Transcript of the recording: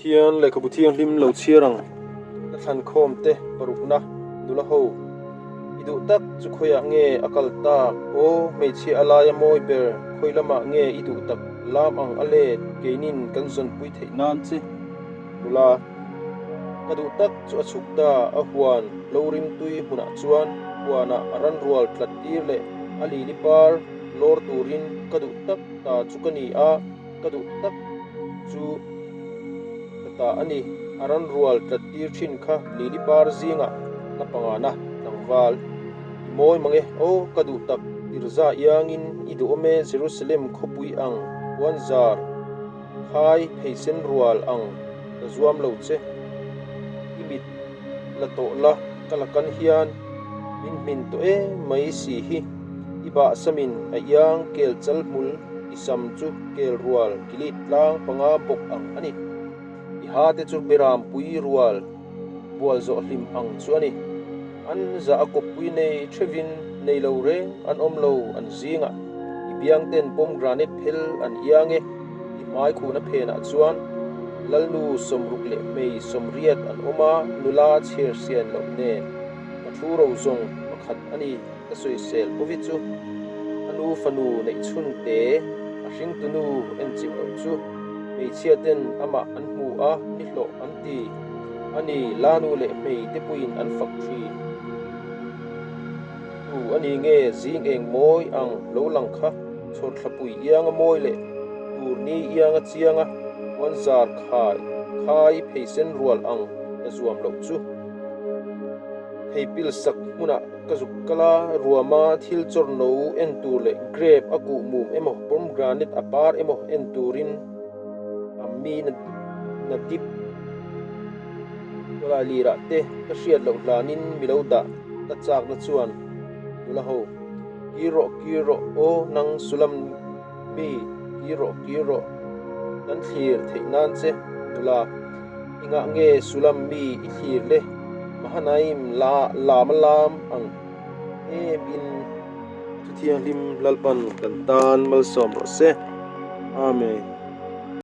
Pathian lehkhabu thianghlim lo chhiar ang. Ka thlan khawm te parukna nula ho. I duh tak chu khawiah nge a kal tak? Aw hmeichhia a laia mawi ber, khawi lamah nge i duh tak lam ang a let keinin kan zawnpui theih nan che nula. Ka duh tak chu a chhuk ta, a huan lo rimtui hmunah chuan huanah a ran rual tlat tir leh a lili par lawr turin ka duh tak ta chu ka ni a. Ka duh tak chu ka ta a ni. A ran rual tlat tir thin kha Lili par zingah la pangana tlangval. I mawi mang e, aw ka duh tak Tirza iangin i duhawm e Jerusalem khawpui ang puanzar khai pheisen rual ang ka zuam lo che. I mit la tawh la ka la kan hian min hmin tawh e mai si hi. I bahsamin a iang kel chal hmul. I sam chu kel rual kilit tlang panga bawk ang a ni. I ha te chu beram pui rual bual zawh hlim ang chu a ni. An zah a kawppui nei thevin nei lo reng an awm lo an zingah. I biang ten pomegranate phel an iang e. I hmai khuna phenah chuan Lalnu 60 leh hmei 80 an awm a, nula chher sian loh nen ka thu ro zawng pakhat a ni. Ka sawisel Puvi chu a nu fanu neih chhun te a hringtunu en chim loh chu hmeichhia ten amah an hmu a ni hlawh an ti a ni Lanu leh hmei te puiin an fak thin tu a ni nge zing eng mawi ang lo lang kha chhawrthlapui ianga mawi leh tur ni ianga chianga puan zar khai khai pheisen rual ang ka zuam loh chu theipil sak hmunah Ka zuk kal a, ruama thil chawr no en tur leh grape a kuh mum emaw pomegranate a par emaw en turin a mi na dip tawlai lirah te ka hriat loh hlanin mi lo dah ka chakna chuan nula ho kir rawh kir rawh aw nang sulam mi kir rawh kir rawh kan thlir theih nan che nula engah nge sulam mi i thlir le Mahanaim la lam a lam ang em in a thu thianghlim Lalpan kan tan malsawm rawh se. Amen.